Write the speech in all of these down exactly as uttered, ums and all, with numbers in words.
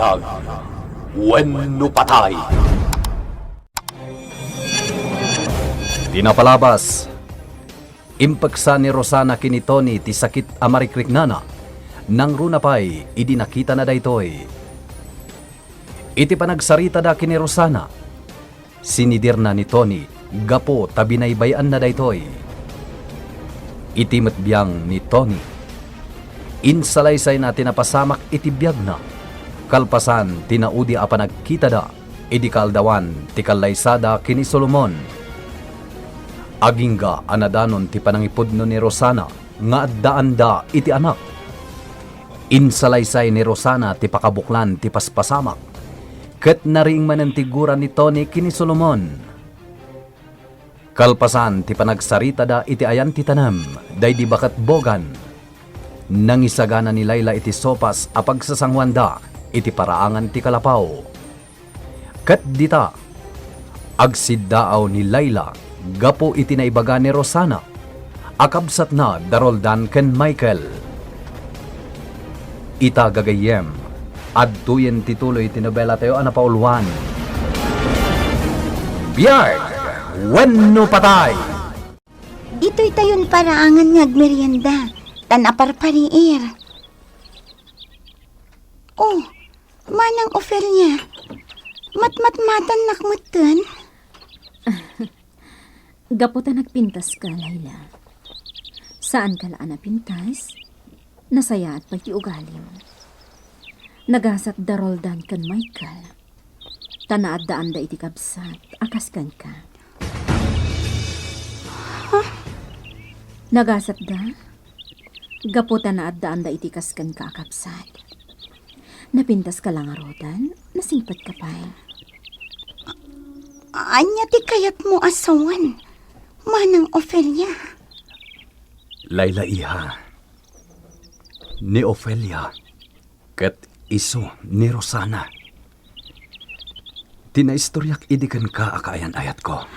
Tag wenno patay. Ti napalabas, impeksa ni Rosana ken ni Tony ti sakit a marikriknana. Nangruna pay idi nakitana daytoy. Iti panagsaritada ken ni Rosana, sinidirna ni Tony gapu ta binaybay-anna daytoy. Iti met biang ni Tony, insalaysayna ti napasamak iti biagna, kalpasan ti naudi a panagkitada idi kaaldawan ti kallaysada ken ni Solomon. Agingga a nadanon ti panangipudno ni Rosana nga addaanda iti anak. Insalaysay ni Rosana ti pakabuklan ti paspasamak, ket nariing manen ti gura ni Tony ken ni Solomon. Kalpasan ti panagsaritada iti ayan ti tanem daydi baket bogan, nangisagana ni Laila iti sopas a pagsasanguanda iti paraangan ti kalapaw. Ket dita, agsiddaaw ni Laila gapu iti naibaga ni Rosana a kabsatna da Roldan ken Michael. Ita, gagayyem, adtoyen ti tuloy ti nobelatayo a napauluan, Biag wenno Patay. Ditoytayon paraangan nga agmerienda, tan aparpariir. Oh, Manang Ofelia, matmatmatannak metten? Gapu ta nagpintaska, Laila. Saanka la a napintas? Nasayaat pay ti ugalim. Nagasat da Roldan ken Michael, ta naaddaanda iti kabsat a kas kenka. Huh? Nagasatda? Gapu ta naaddaanda iti kas kenka a kabsat. Napintaska la ngaruden, nasingpetka pay. A-, ania ti kayatmo a sawen, Manang Ofelia? Laila, iha, ni Ofelia ket isu ni Rosana ti naistoriak idi kenka a kaayan-ayatko.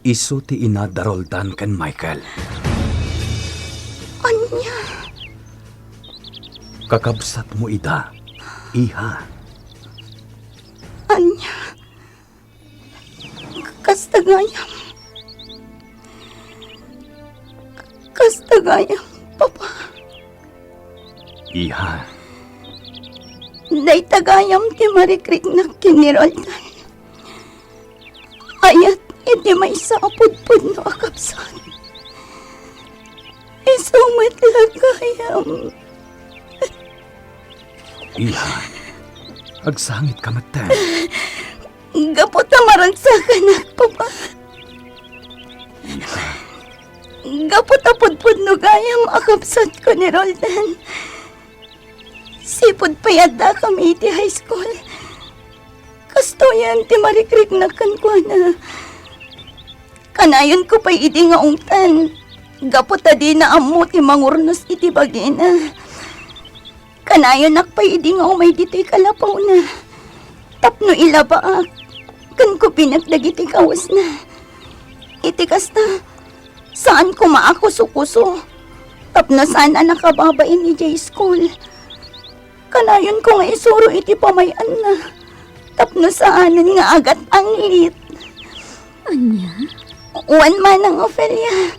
Isu ti ina da Roldan ken Michael. Ania? Kakabsatmo ida, iha. Ania? Kasta gayam. Kasta gayam, Papa. Iha. Dayta gayam ti marikriknak ken ni Roldan. Ayat iti maysa a pudpudno a kabsat. Isu met la gayam. Iha, agsangitka metten. Gapu ta maragsakanak, Papa. Iha. Gapu ta pudpudno gayam a kabsatko ni Roldan. Sipud pay addakami iti high school, kastoyen ti marikriknak kenkuana. Kanayonko pay idi nga ungtan, gapu ta dina ammo ti mangurnos iti bagina. Kanayonak pay idi nga umay ditoy kalapawna tapno ilabaak ken kupinek dagiti kawesna. Iti kasta, saan koma a kusokuso tapno saan a nakababain idiay school. Kanayonko nga isuro iti pamay-anna tapno saanen nga agat-anglit. Ania? Wen, Manang Ofelia.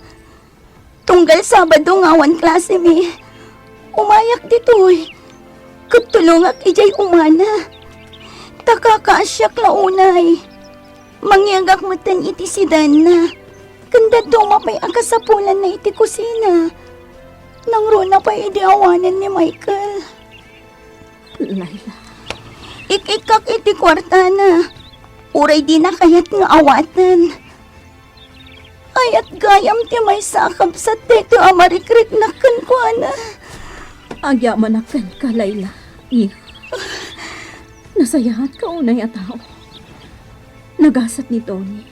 Tunggal Sabado nga awan klasemi, umayak ditoy ket tulongak idiay umana. Ta kakaasiak la unay. Mangyegak metten iti sedanna. Ken dadduma pay a kasapulanna iti kusina. Nangruna pay idi awanen ni Michael. Laila. Ik-ikkak iti kuartana. Uray dina kayat nga awaten. Ayat gayam ti maysa a kabsat daytoy a marikriknak kenkuana. Agyamanak kenka, Laila. Iha. Nasayaatka unay a tao. Nagasat ni Tony.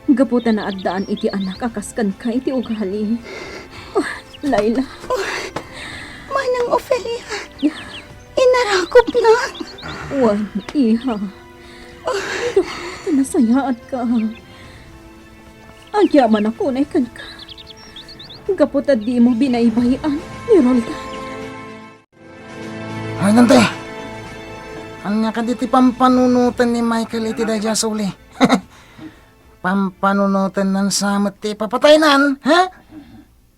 Gapu ta naaddaan iti anak a kas kenka iti ugali. Ah, Laila. Manang Ofelia, inarakupnak. Wen, iha. Gapu ta nasayaatka. Agyamanak unay kenka. Gapu ta dimo binaybay-an ni Roldan. Ay, nante! Ania kadi ti pampanunoten ni Michael iti daydiay a suli? Pampanunotennan sa met ti ipapataynan, ha?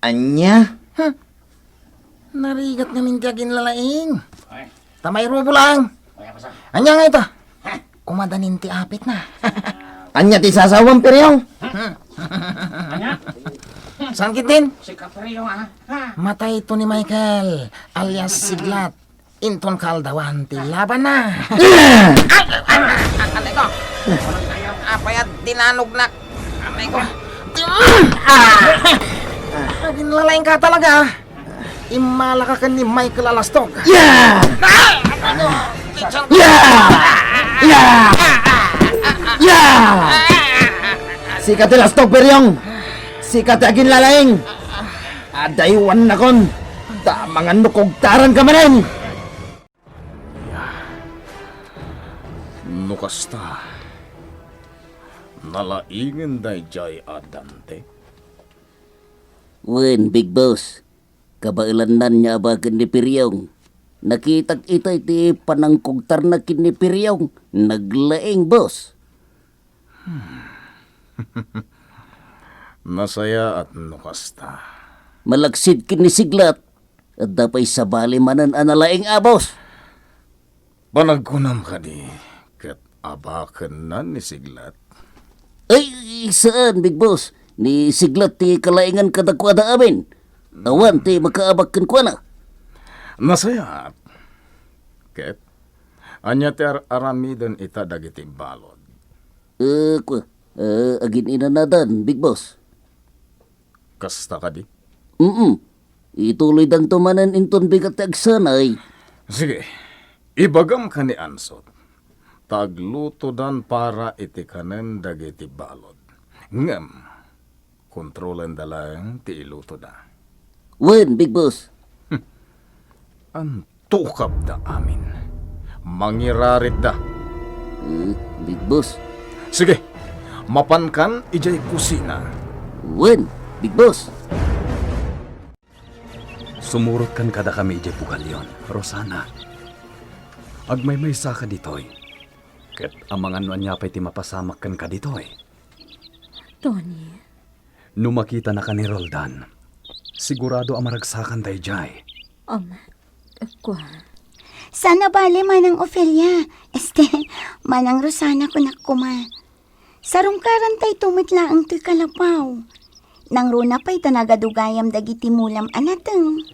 Ania? Hmm. Narigat ngamin ti aginlalaing. Ta mairubo lang. Ania nga ita? Umadanin ti apitna. Ania ti sasawam, Periong? Saan kitin? Matay to ni Michael, alias Siglat. Inton kaaldawan ti labanna. Anay ko. Apay a dinanognak. Anay ko. Aginlalaingka talaga. Immalaka ken ni Michael a lastog. Yeah! Yeah! Yeah! Yeah! Sika ti lastog, Periong! Sika ti aginlalaing! Adaywannakon! Ta amangan no kugtaranka manen! No kasta, nalaingen daydiay a Dante? Wen, Big Boss. Kabaelannan nga abaken ni Periong. Nakitak ita iti panangkugtarna ken ni Periong. Naglaing, boss. Hmm. Nasayaat no kasta. Malaksid ken ni Siglat, adda pay sabali manen a nalaing a boss. Panagkunam kadi, ket abakenna ni Siglat? Ay, saan, Big Boss. Ni Siglat ti kalaingan kadakuada amin. Awan ti makaabak kenkuana. Nasayaat. Ket, ania ti ar-aramiden ita dagiti balod? Eh, ku-, eh, agin-inanadan, Big Boss. Kasta kadi? Mm. Ituloydanto manen inton bigat ti agsanay. Sige, ibagam ken ni Ansot, ta aglutodan para iti kanen dagiti balod. Ngem, kontrolenda laeng ti ilutoda. Wen, Big Boss. Antukabda amin. Mangiraritda. Eh, Big Boss. Sige, mapankan idiay kusina. Wen, Big Boss. Sumurotkan kadakami idiay bugalyon, Rosana. Agmaymaysaka ditoy. Ket amangan no ania pay ti mapasamak kenka ditoy. Tony. No makitanaka ni Roldan, sigurado a maragsakan daydiay. Ama, kua. Saan a bale, Manang Ofelia. Este, Manang Rosana, kunak koma. Sarungkarantayto met laeng toy kalapaw. Nangruna pay ta nagadugayam dagiti mulam a nateng.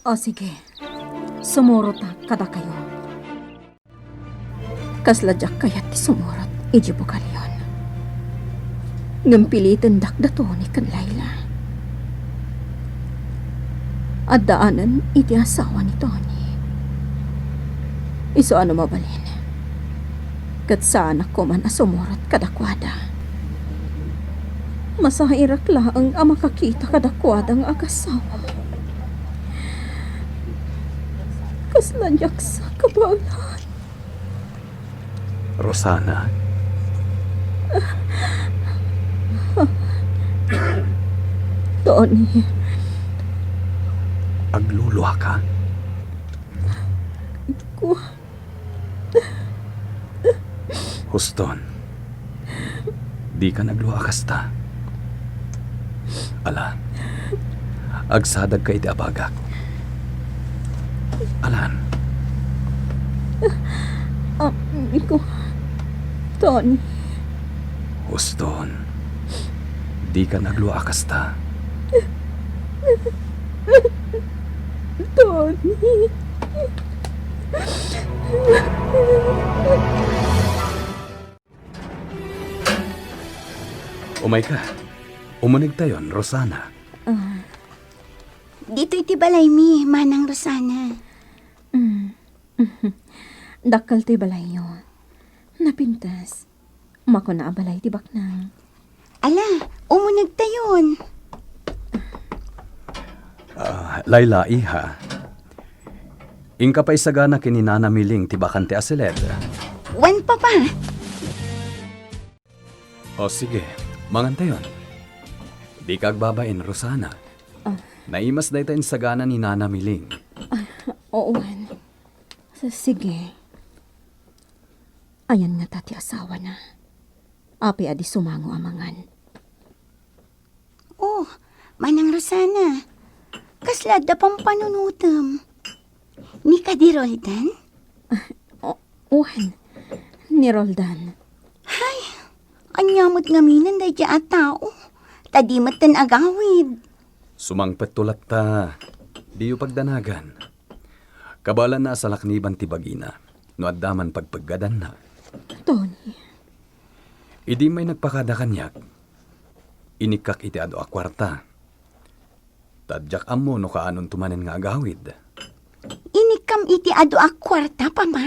O sige, sumurotak kadakayo. Kasla diak kayat ti sumurot idiay bugalyon. Ngem pilitendak da Tony ken Laila. Addaanen iti asawa ni Tony. Isu a no mabalin, ket saanak koman a sumurot kadakuada. Masairak laeng a makakita kadakuada nga agasawa. Kasla diak sa kabaelan. Rosana. Tony. Agluluaka? Ku- Huston. Dikan aglua a kasta. Ala, agsadagka iti abagak. Alan. Ah, ko, Tony. Huston. Dikan aglua a kasta. Tony. Umayka. Umunegtayon, Rosana. Ah. Ditoy ti balaymi, Manang Rosana. Mm. Dakkel toy balayyo. Napintas. Makuna a balay ti baknang. Ala, umunegtayon. Ah, Laila, iha. Inka pay isagana ken ni Nana Miling ti bakante a seled. Wen, Papa. O, sige. Mangantayon. Dika agbabain, Rosana. Ah. Naimas dayta insagana ni Nana Miling. Ah, Oo, wen. S-, sige. Ayan ngata ti asawana. Apay a di sumango a mangan? Oh, Manang Rosana, kasla adda pampanunotem? Ni kadi Roldan? O-, wen, ni Roldan. Hay, ania met ngaminen daydiay a tao? Ta di metten agawid. Sumangpetto latta, diyo pagdanagan. Kabaelanna a salakniban ti bagina, no adda man pagpeggadanna. Tony. Idi immay nagpakada kaniak, inikkak iti adu a kuarta. Ta diak ammo no kaanonto manen nga agawid. Inikkam iti adu a kuarta, Papa?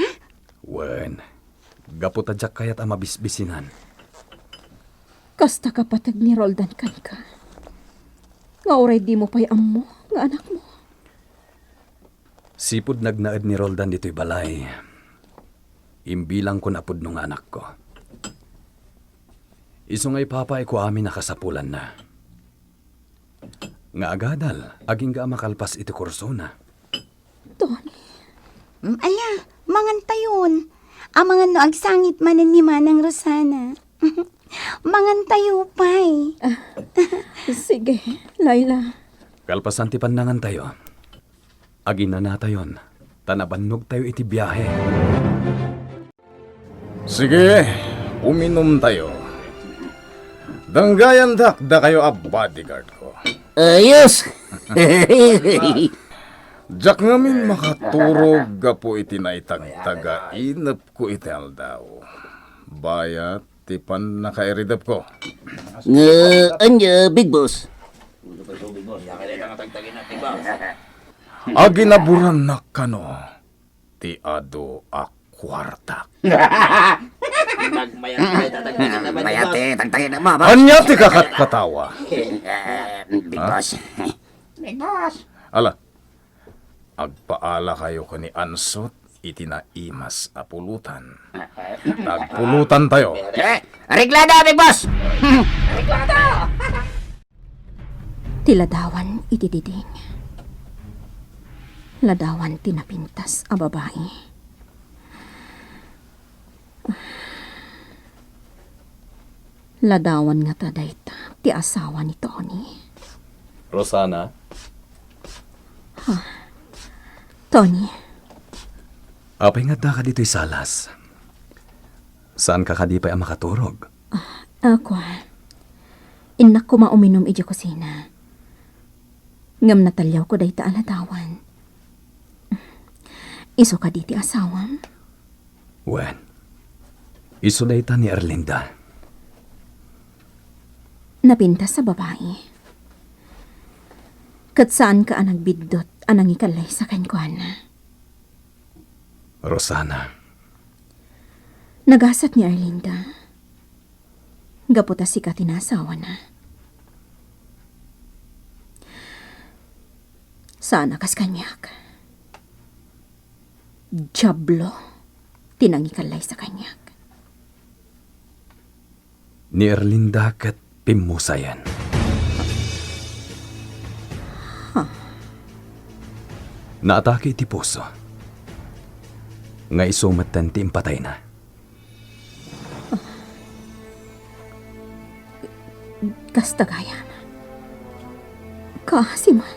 Wen, gapu ta diak kayat a mabisbisinan. Kasta ka pateg ni Roldan kenka. Nga uray dimo pay ammo nga anakmo. Sipud nagnaed ni Roldan ditoy balay, imbilangko a pudno nga anakko. Isu nga ipapaayko amin a kasapulanna. Nga agadal, agingga a makalpas iti kursona. Tony. Mm, ala, mangantayon. Amangan no agsangit manen ni Manang Rosana. Mangantayo pay. Ah, sige, Laila. Kalpasan ti pannangantayo, aginanatayon, ta nabannogtayo iti biahe. Sige, uminumtayo. Denggayandak dakayo a bodyguard ko. Ayos! Diak ngamin makaturog gapu iti naitagtagainepko iti aldaw. Bayat ti pannakairidepko. Nga, ania, Big Boss? Aginaburannak kano ti adu a kuartak. Mayat ti tagtagin na, Baba. Ania ti kakatkatawa? Eh, Big Boss. Big Boss. Ala, agpaalakayo ken ni Ansot iti naimas a pulutan. Agpulutantayo. Eh, areglada, Big Boss. Ti ladawan iti diding. Ladawan ti napintas a babai. Ladawan ngata dayta ti asawa ni Tony. Rosana? Ha? Tony? Apay nga addaka ditoy salas? Saanka kadi pay a makaturog? Ah, ako, ah. Innak koma uminum idiay kusina. Ngem nataliawko dayta a ladawan. Isu kadi ti asawam? Wen, isu dayta ni Erlinda. Napintas a babai. Ket saanka a nagbiddut a nangikallaysa kenkuana. Rosana. Nagasat ni Erlinda. Gapu ta sika ti naasawana. Saan a kas kaniak. Diablo ti nangikallaysa kaniak. Ni Erlinda ket pimmusayen. Huh. Naatake iti puso. Nga isu metten ti impatayna. Kasta gayam. Kaasi man.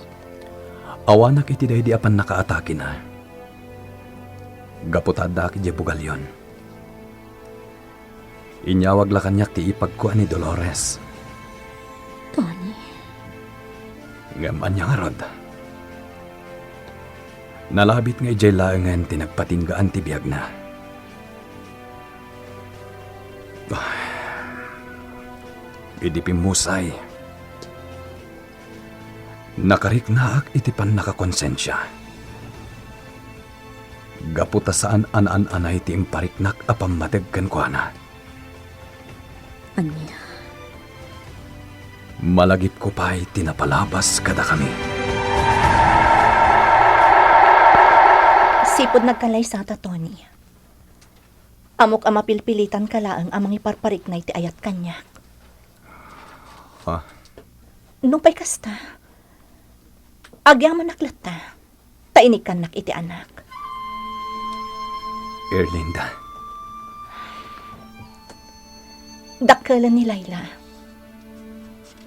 Awanak iti daydi a pannakaatakena. Gapu ta addaak idiay bugalyon. Inyawag la kaniak ti ipagko a ni Dolores. Tony. Ngem ania ngarud? Nalabit nga idiay laengen ti nagpatinggaan ti biagna. Idi pimmusay, nakariknaak iti pannakakonsensia. Gapu ta saan a naan-anay ti impariknak a pammateg kenkuana. Ania? Malagipko pay ti napalabas kadakami. Sipud nagkalaysata, Tony. Ammok a mapilpilitanka laeng a mangiparparikna iti ayat kaniak. Ha? Nupay kasta, agyamanak latta, ta a inikkannak iti anak. Erlinda. Dakkelen ni Laila.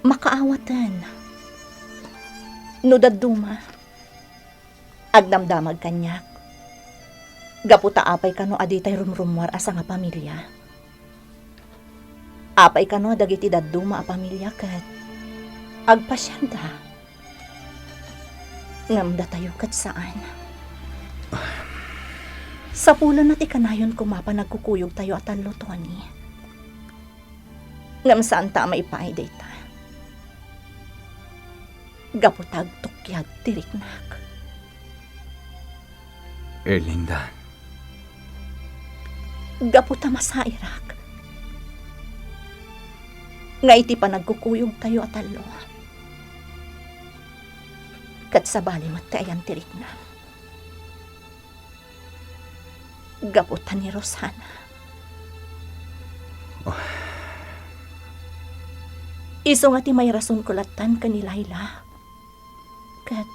Makaawaten. No dadduma, agdamdamag kaniak. Gapu ta apay kano a ditay rumrummuar a sangapamilia? Apay kano a dagiti dadduma a pamilia ket agpasianda? Ngem datayo ket saan. Sapulonna ti kanayon koma a panagkukuyogtayo a tallo, Tony. Ngem saanta a maipaay dayta. Gapu ta agtukiag ti riknak. Erlinda. Gapu ta masairak nga iti panagkukuyogtayo a tallo, ket sabali met ti ayan ti riknam. Gapu ta ni Rosana. Oh. Isu nga ti mairasonko lattan ken ni Laila. Ket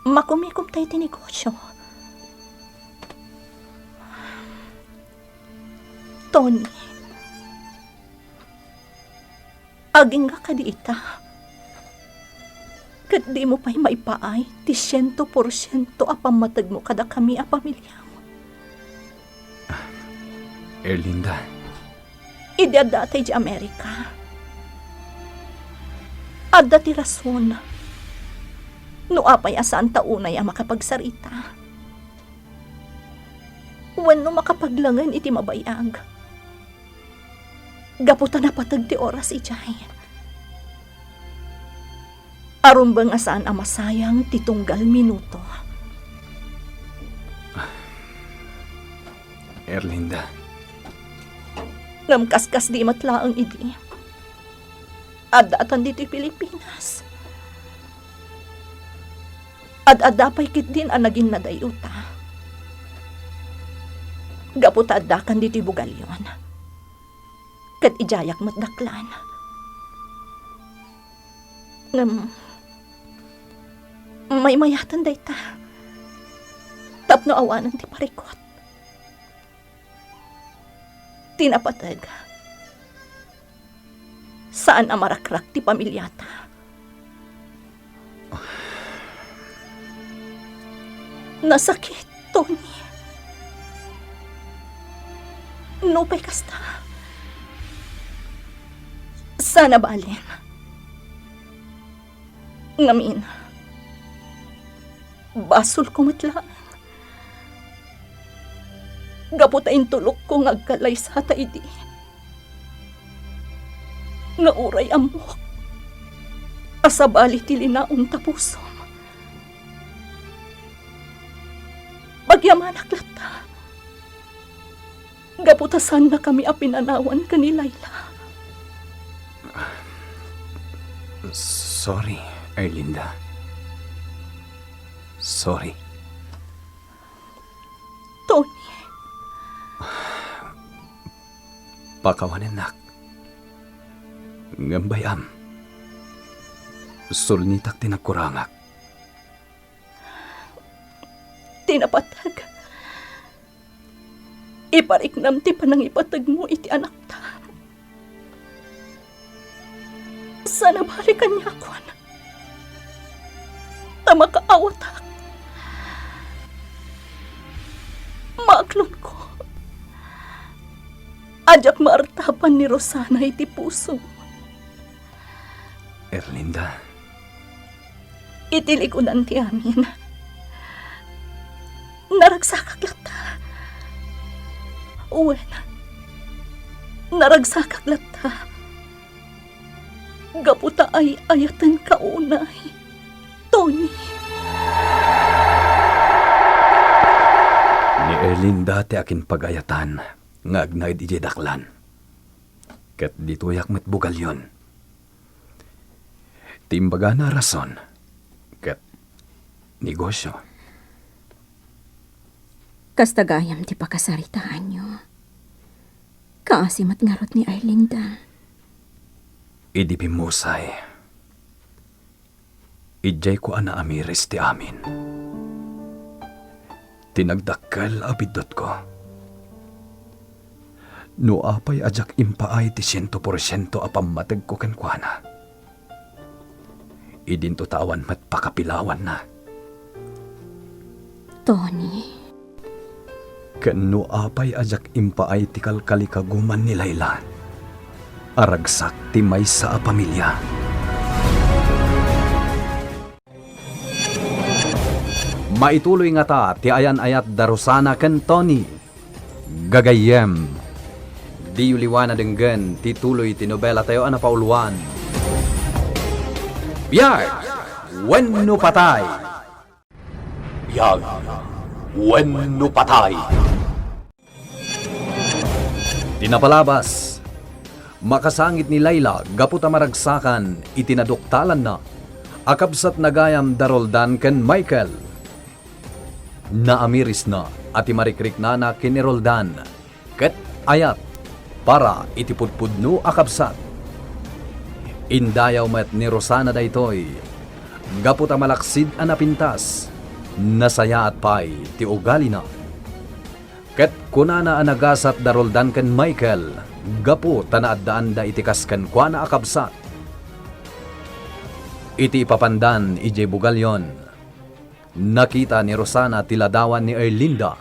makumikomtayo ti negosio. Tony, agingga kadi ita? Ket dimo pay maipaay ti siento porsiento a pammategmo kadakami a pamiliam? Erlinda. Idi addaatay idiay Amerika, adda ti rason no apay a saanta unay a makapagsarita wenno makapaglangen iti mabayag. Gapu ta napateg ti oras idiay. Arumbeng a saan a masayang ti tunggal minuto. Erlinda. Ngem kaskasdi met laeng idi addakan ditoy Pilipinas. Ad-adda pay ketdin a naginnadayuta. Gapu ta addakan ditoy Bugallon. Ket idiayak met daklan. Ngem, maymayaten dayta tapno awanen ti parikut. Ti napateg, saan a marakrak ti pamiliata. Nasakit, Tony. Nupay kasta, saan a balen. Ngamin, basolko met laeng. Gapu ta intulokko nga agkalaysata idi nga uray ammok a sabali ti linaon ta pusom. Pagyamanak latta. Gapu ta saannakami a pinanawan ken ni Laila. Sorry, Erlinda. Sorry. Tony. Pakawanennak. Ngem bay-am, sulnitak ti nagkurangak. Ti napateg, ipariknam ti panangipategmo iti anakta. Saan a bale kaniakon ta makaawatak. Maaklonko a diak maartapan ni Rosana iti pusom. Erlinda. Iti likudan ti amin, naragsakak latta. Wen, naragsakak latta gapu ta ay-ayatenka unay, Tony. Ni Erlinda ti akinpag-ayatan nga agnaed idiay daklan. Ket ditoyak met Bugallon. Ti imbagana a rason ket negosio. Kasta gayam ti pakasaritaanyo. Kaasi met ngarud ni Erlinda. Idi bimmusay, idiayko a naamiris ti amin. Ti nagdakkel a biddutko. No apay a diak impaay ti siento porsiento a pammategko kenkuana, idinto ta awan met pakapilawanna. Tony. Ken no apay a diak impaay ti kalkalikaguman ni Laila a ragsak ti maysa a pamilia. Maituloy ngata ti ayan-ayat da Rosana ken Tony? Gagayyem, diyo liwa na denggen ti tuloy ti nobelatayo a napauluan, Biag wenno Patay. Biag wenno Patay. Ti napalabas, makasangit ni Laila gapu ta maragsakan iti naduktalanna a kabsatna gayam da Roldan ken Michael. Naamirisna a ti marikriknana ken ni Roldan ket ayat para iti pudpudno a kabsat. Indayaw met ni Rosana daytoy gapu ta malaksid a napintas, nasayaat pay ti ugalina. Ket kunana a nagasat da Roldan ken Michael gapu ta naaddaanda iti kas kenkuana a kabsat. Iti ipapandan idiay bugalyon, nakita ni Rosana ti ladawan ni Erlinda,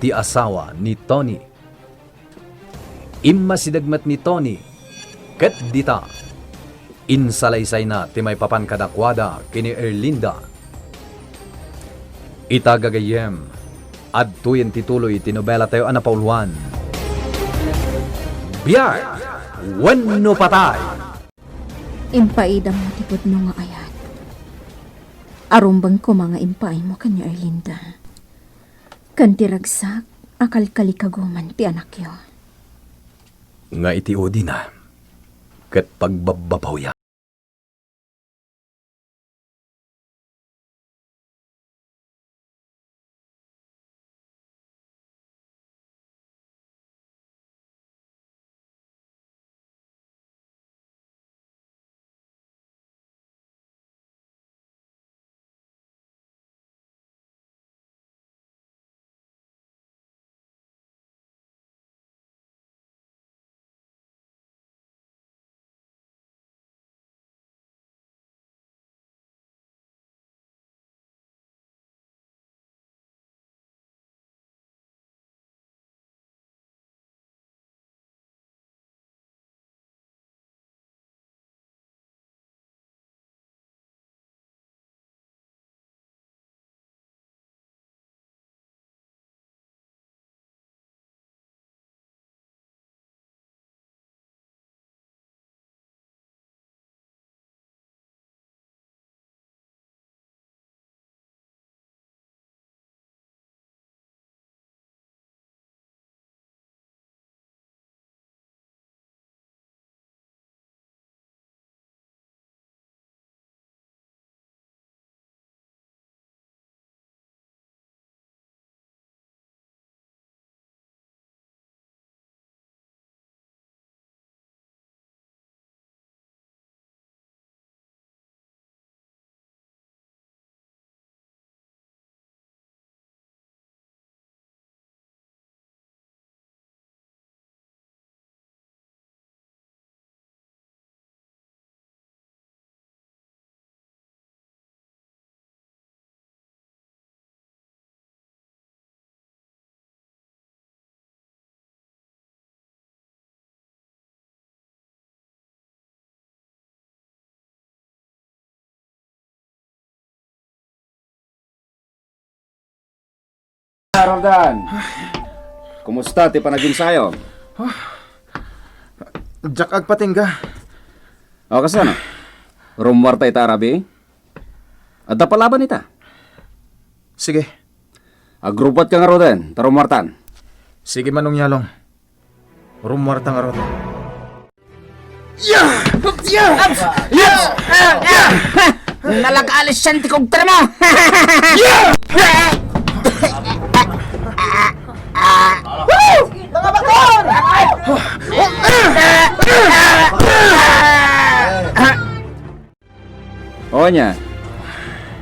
ti asawa ni Tony. Immasideg met ni Tony, ket dita, insalaysayna ti maipapan kadakuada ken ni Erlinda. Ita gagayyem, adtoyen ti tuloy ti nobelatayo a napauluan, Biag wenno Patay. Impaidam ti pudno nga ayat. Arumbeng koma nga impaaymo ken ni Erlinda. Ken ti ragsak a kalkalikaguman ti anakyo. Nga iti udina ket pagbabbabawya. Roldan, kumusta ti panaginsayo? Diak agpatingga. O, kasano? Rummuarta ita a rabii? Adda palaban ita? Sige. Agrupatka ngaruden, ta rummuartan. Sige, Manong Yalong. Rummuarta ngarud. Nalagalisan ti kugter mo! O ania,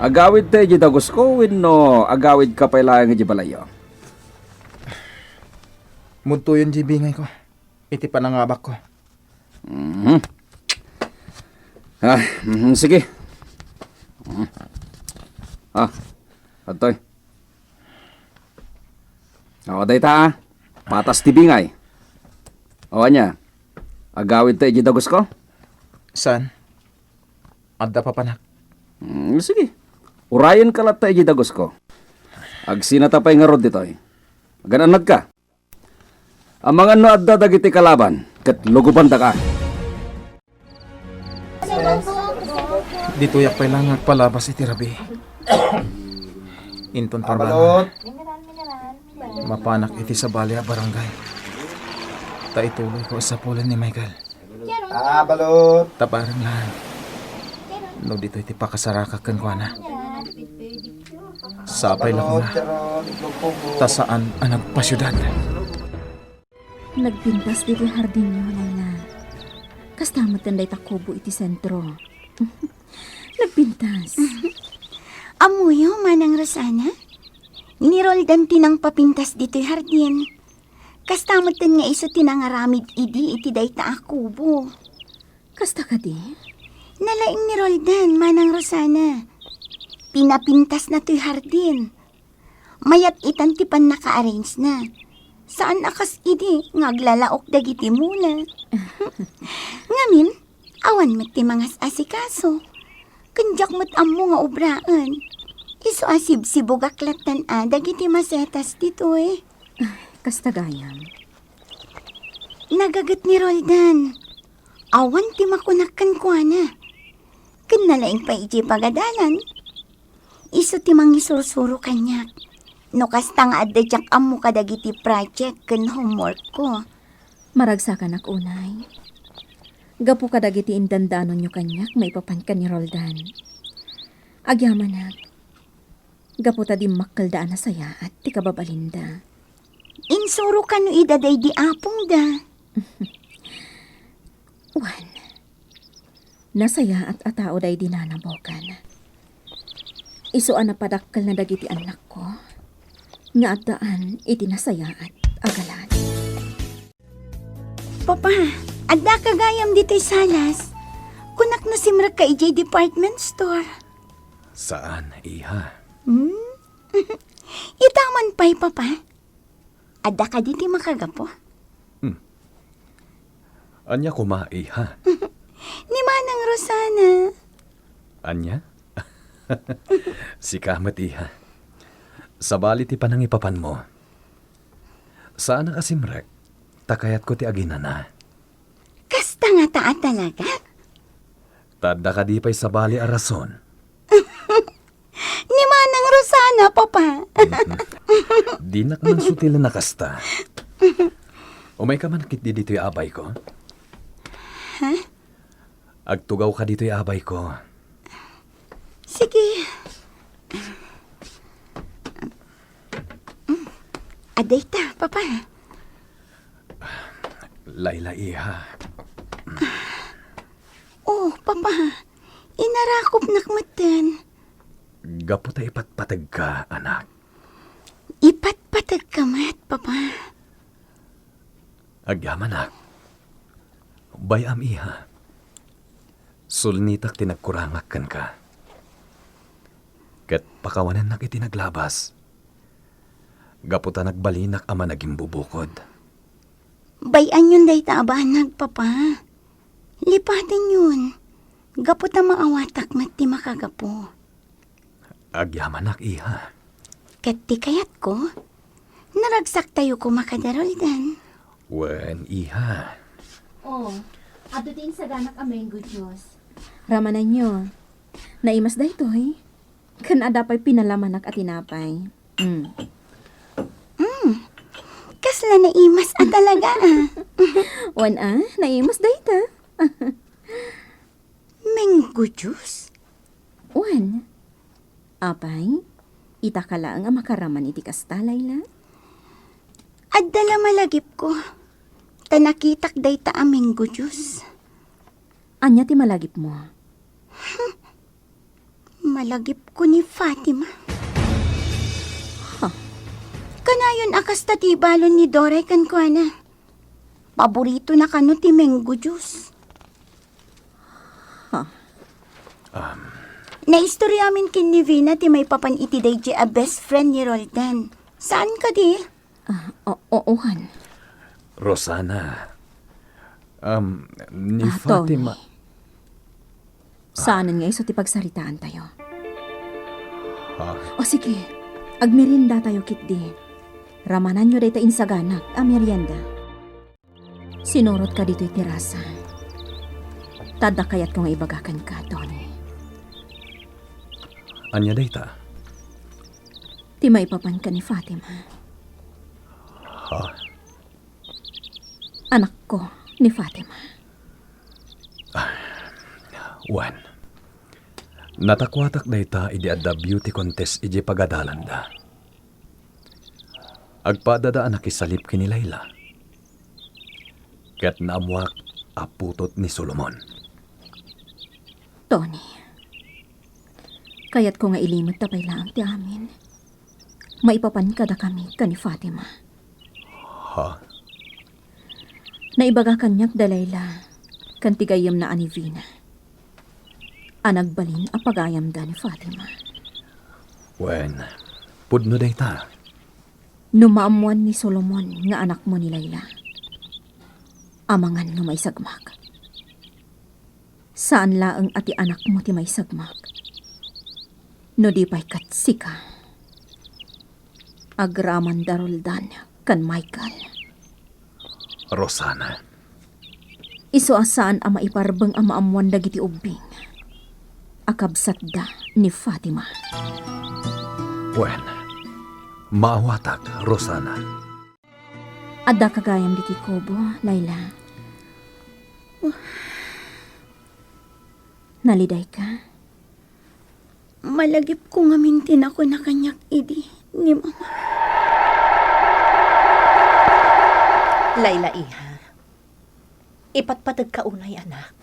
Agawidta idiay dagusko wenno agawidka pay laeng idiay balayyo? Mudtoyon diay bingayko iti panangabakko. Mhm. Ah, mhm, sige. Mhm. Ah, adtoy. O, dayta, ah. Patas ti bingay. O, ania? Agawidta idiay dagusko? Saan? Adda papanak. Hmm, sige. Urayenka latta idiay dagusko. Agsinata pay ngarud ditoy. Agan-annadka. Amangan no adda dagiti kalaban, ket lugobandaka. Ditoyak pay la nga agpalabas iti rabii. Inton parbangon, mapanak iti sabali a barangay. Ta ituloyko a sapulen ni Michael. Abalot. Tabareng laeng. No ditoy ti pakasarakak kenkuana. Sapay la koma. Ta saan a nagpasiudad. Nagpintas ditoy hardinyo, Laila. Kasta met ken dayta kubo iti sentro. Nagpintas. Ammoyo, Manang Rosana? Ni Roldan ti nangpapintas ditoy hardin. Kasta met ken nga isu ti nangaramid idi iti dayta a kubo. Kasta kadi? Nalaing ni Roldan, Manang Rosana. Pinapintasna toy hardin. Mayat itan ti pannaka-arrange-na. Saan a kas idi nga aglalaok dagiti mula. Ngamin, awan met ti mangas-asikaso. Ken diak met ammo nga obraen. Isu a sibsibugak lattan a dagiti masetas ditoy. Kasta gayam. Nagaget ni Roldan. Awan ti makunak kenkuana. Ken nalaing pay idiay pagadalan. Isu ti mangisursuro kaniak. No kasta nga adda diak ammo kadagiti project ken homework ko. Maragsakanak unay. Gapu kadagiti indandanonyo kaniak maipapan ken ni Roldan. Agyamanak. Gapu ta dimmakkelda a nasayaat ti kababalinda. Insuro kano ida daydi apongda? Wen, nasayaat a tao daydi Nana Bokan. Isu a napadakkelna dagiti annakko nga addaan iti nasayaat a galad. Papa, addaka gayam ditoy salas. Kunak nasimrekka idiay department store. Saan, iha? Hmm? Ita man pay, Papa. Adda kadi ti makagapu? Hmm. Ania koma, iha? Ni Manang Rosana. Ania? Sika met, iha. Sabali ti panangipapanmo. Saan a kasimrek, ta kayatko ti aginana. Kasta ngata a talaga? Ta adda kadi pay sabali a rason? Ni Manang Rosana, Papa. Dinak man sutilen a kasta. Umayka man ketdi ditoy abayko. Ha? Agtugawka ditoy abayko. Sige. Adda ita, Papa. Layla, iha. Oh, Papa. Inarakopnak metten. Gapu ta ipatpategka, anak. Ipatpategka met, Papa. Agyamanak. Bay-am, iha. Sulnitak ti nagkurangak kenka. Ket pakawanennak iti naglabas. Gapu ta nagbalinak a managimbubukod. Bay-anyon dayta a banag, Papa. Lipatenyon. Gapu ta maawatak met ti makagapu. Agyamanak, iha. Ket ti kayatko, naragsak tayo koma kada Roldan. Wen, iha. Oh, adto ti insaganak a mango juice. Ramananyo. Naimas daytoy. Ken adda pay pinalamanak a tinapay. Mm. Mm. Kasla naimas a talaga, ah. Wen, ah, naimas dayta. Mango juice? Wen. Apay, itaka laeng a makaraman iti kasta, Layla? Adda la malagipko. Ta nakitak dayta a mango juice. Ania ti malagipmo? Malagipko ni Fatima. Ha? Kanayon a kasta ti ibalon ni Doray kenkuana. Paboritona kano ti mango juice. Ha? Um. Naistoryamin ken ni Vina ti maipapan iti daydiay a best friend ni Roldan. Saan kadi? Ah, o-, oo, han. Rosana. Um, ni Ah, Fatima. Tony. Saanen nga isu ti pagsaritaantayo. Ha? O sige, agmeriendatayo ketdi. Ramananyo dayta insaganak a merienda. Sinurotka ditoy terasa. Ta adda kayatko nga ibaga kenka, Tony. Ania dayta? Ti maipapanka ni Fatima. Ha? Anakko ni Fatima. Wen, natakuatak dayta idi adda beauty contest idiay pagadalanda. Agpadada a nakisalip ken ni Laila. Ket naammuak a putot ni Solomon. Tony, kayatko nga ilimedta pay laeng ti amin. Maipapan kadakami ken ni Fatima. Ha? Naibaga kaniak da Laila ken ti gayyemna a ni Vina a nagbalin a pagayamda ni Fatima. Wen, pudno dayta. No maammuan ni Solomon nga anakmo ni Laila, amangan no maisagmak. Saan laeng a ti anakmo ti maisagmak. No di pay ket sika. Agraman da Roldan ken Michael. Rosana. Isu a saan a maiparbeng a maammuan dagiti ubbing a kabsatda ni Fatima. Wen, maawatak, Rosana. Addaka gayam ditoy kubo, Laila. Nalidayka? Malagipko ngamin ti nakuna kaniak idi ni Mama. Laila, iha, ipatpategka unay, anak.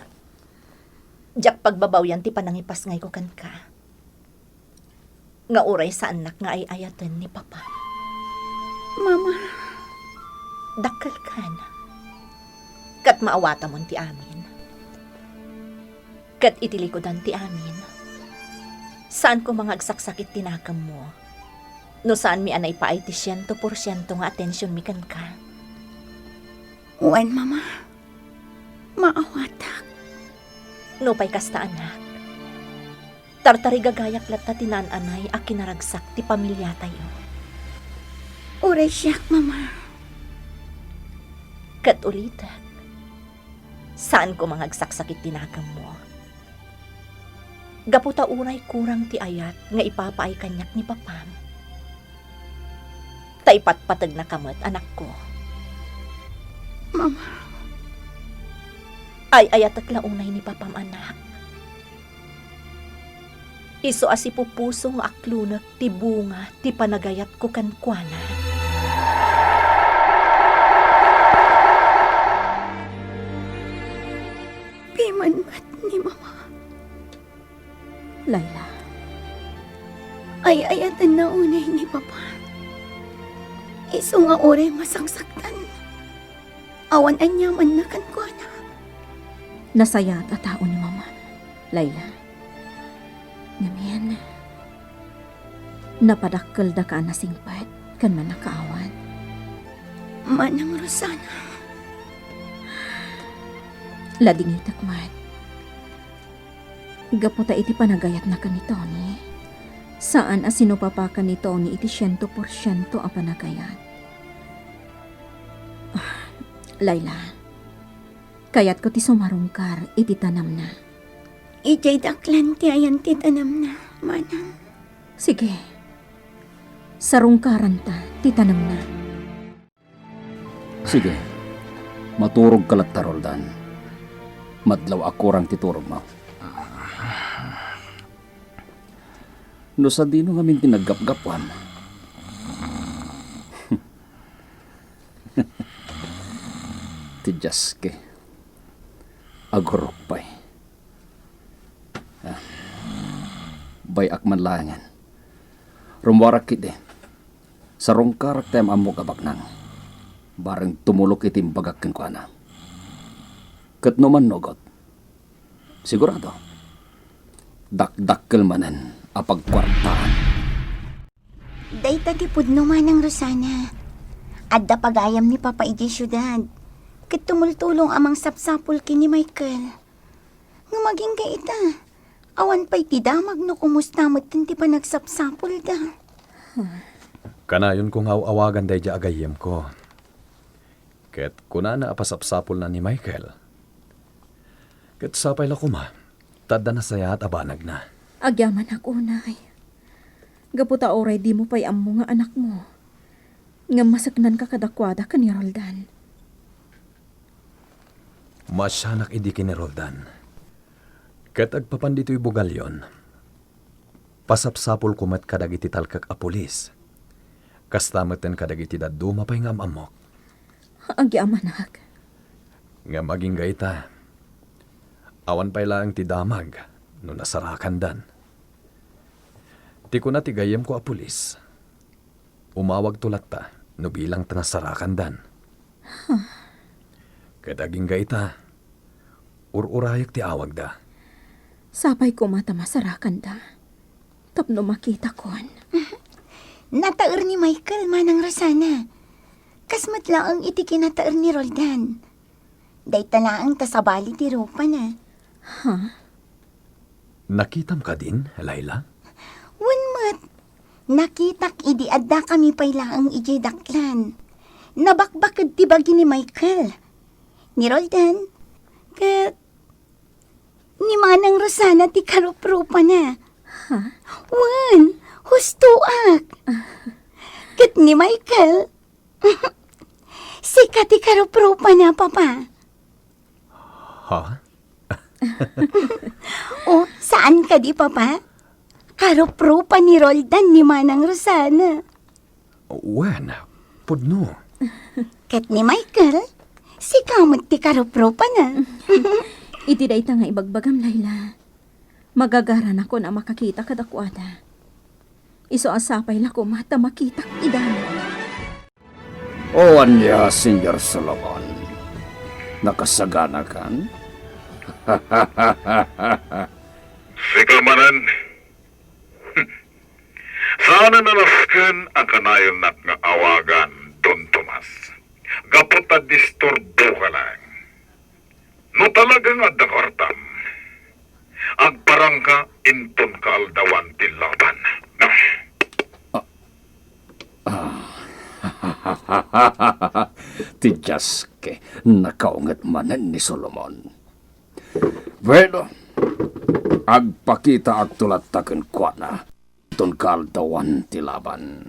Diak pagbabawian ti panangipasngayko kenka nga uray saannak nga ay-ayaten ni Papa. Mama. Dakkelkan. Ket maawatamon ti amin. Ket iti likudan ti amin, saanko nga agsaksakit ti nakemmo no saanmi a naipaay ti siento porsiento nga atensionmi kenka. Wen, Mama. Maawatak. Nupay kasta, anak, tartarigagayak latta ti naan-anay a kinaragsak ti pamiliatayo. Uray siak, Mama. Ket ulitek, saanko nga agsaksakit ti nakemmo. Gapu ta uray kurang ti ayat nga ipapaay kaniak ni Papam, ta ipatpategnaka met, anakko. Mama. Ay-ayatek la unay ni Papam, anak. Isu a sipupuso nga aklonek ti bunga ti panagayatko kenkuana. Piman met ni Mama. Laila. Ay-ayatenna unay ni Papa. Isu nga uray masaksaktan, awan aniamanna kenkuana. Nasayaat a tao ni Mama, Laila. Ngamin, napadakkeldaka a nasingpet ken mannakaawat. Manang Rosana. Ladingitek met. Gapu ta iti panagayatna ken ni Tony, saan a sinupapakan ni Tony iti siento porsiento a panagayat. Ah, Laila, kayatko ti sumarungkar iti tanemna. Idiay daklan ti ayan ti tanemna, manang. Sige. Sarungkaranta ti tanemna. Sige. Maturogka latta, Roldan. Madlaw a kurang ti turogmo. No sadino ngamin ti naggapgapuam. Ti Dios ke. Agurok pay. Ah. Uy, ak man laengen. Rummuarak ketdi. Sarungkarak ti am-ammok a baknang. Bareng tumulok iti imbagak kenkuana. Ket no mannugot, sigurado, dakdakkel manen a pagkuartaan. Dayta ti pudno, Manang Rosana. Adda pagayam ni Papa idiay siudad, ket tumultulong a mangsapsapul ken ni Michael. Ngem agingga ita, awan pay ti damag no kumusta metten ti panagsapsapulda. Kanayonko nga aw-awagan daydiay a gayyemko. Ket kunana a pasapsapulna ni Michael. Ket sapay la koma, ta adda nasayaat a banagna. Agyamanak unay. Gapu ta uray dimo pay ammo nga anakmo, ngem maseknanka kadakuada ken ni Roldan. Maasianak idi ken ni Roldan. Ket agpapan ditoy bugalyon, pasapsapulko met kadagiti talkek a pulis. Kasta metten kadagiti dadduma pay nga am-ammok. Agyamanak. Ngem agingga ita, awan pay laeng ti damag no nasarakandan. Ti kuna ti gayyemko a pulis, umawagto latta no bilang ta nasarakandan. Ket agingga ita, ur-urayek ti awagda. Sapay koma ta masarakanda tapno makitakon. Nataer ni Michael, Manang Rosana. Kas met laeng iti kinataer ni Roldan. Dayta laeng ta sabali ti rupana. Ha? Nakitam kadin, Laila? Wen met. Nakitak idi addakami pay laeng idiay daklan. Nabakbaked ti bagi ni Michael, ni Roldan, ket ni Manang Rosana ti karuprupana. Ha? Wen, hustoak. Ket ni Michael, sika ti karuprupana, Papa. Ha? O, saan kadi, Papa? Karuprupa ni Roldan ni Manang Rosana. Wen, pudno. Ket ni Michael, sika met ti karuprupana. Iti dayta nga ibagbagam, Laila, magagaranakon a makakita kadakuada. Isu a sapay la koma ta makitak ida. O ania, Señor Solomon? Nakasaganakan? Sika manen. Saanen a nasken a kanayonnak nga awagan, Don Tomas. Gapu ta disturboka laeng. No talaga nga adda kuartam, agparangka inton kaaldawan ti laban. Ah. Ti Dios ket nakaunget manen ni Solomon. Bueno, agpakitaakto latta kenkuana inton kaaldawan ti laban.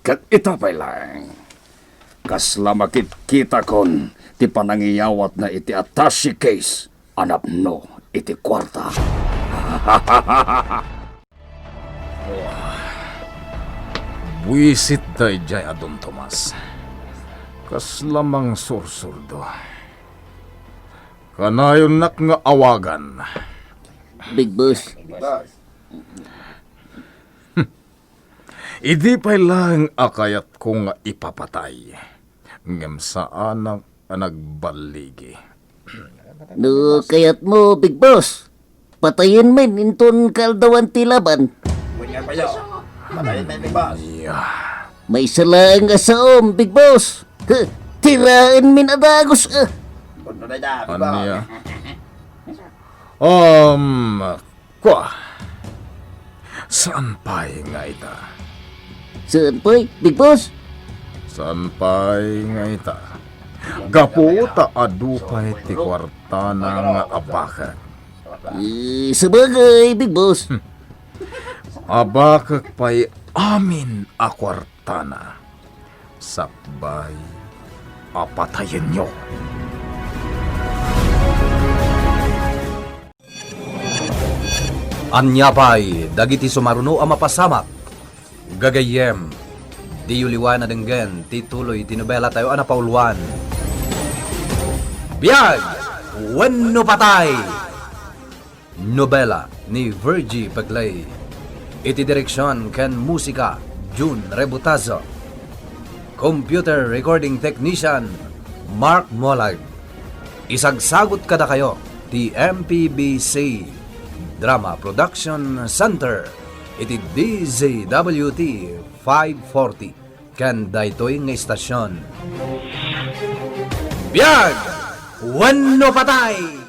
Ket ita pay laeng, kasla makitkitakon ti panangiyawatna iti attaché case a napno iti kuarta. Buisit daydiay a Don Tomas. Kasla mangsursurdo. Kanayonnak nga awagan. Big Boss. Idi pay laeng a kayatko nga ipapatay, ngem saanak a nagballigi. No kayatmo, Big Boss, patayen men inton kaaldawan ti laban. Wen nga payo. Patayen men, Big Boss. Iya. Maysa laeng a saom, Big Boss. Huh, tiraen men a dagus, ah. Pudno dayta, Big Boss. Ania? Um, Kua, saan pay nga ita? Saan pay, Big Boss? Saan pay nga ita? Gapu ta adu pay ti kuartana nga abakek. Eh, sabagay, Big Boss. Hmm. Abakek pay amin a kuartana. Sakbay a patayenyo. Ania pay dagiti sumaruno a mapasamak? Gagayyem, diyo liwan a denggen ti tuloy ti nobelatayo a napauluan, Biag wenno Patay! Nobela ni Virgie Pegley. Iti direksion ken musika, Jun Rebutazo. Computer recording technician, Mark Molag. Isagsagut kadakayo ti M P B C Drama Production Center iti D Z W T five forty ken daytoy nga istasion. Biag wenno patay!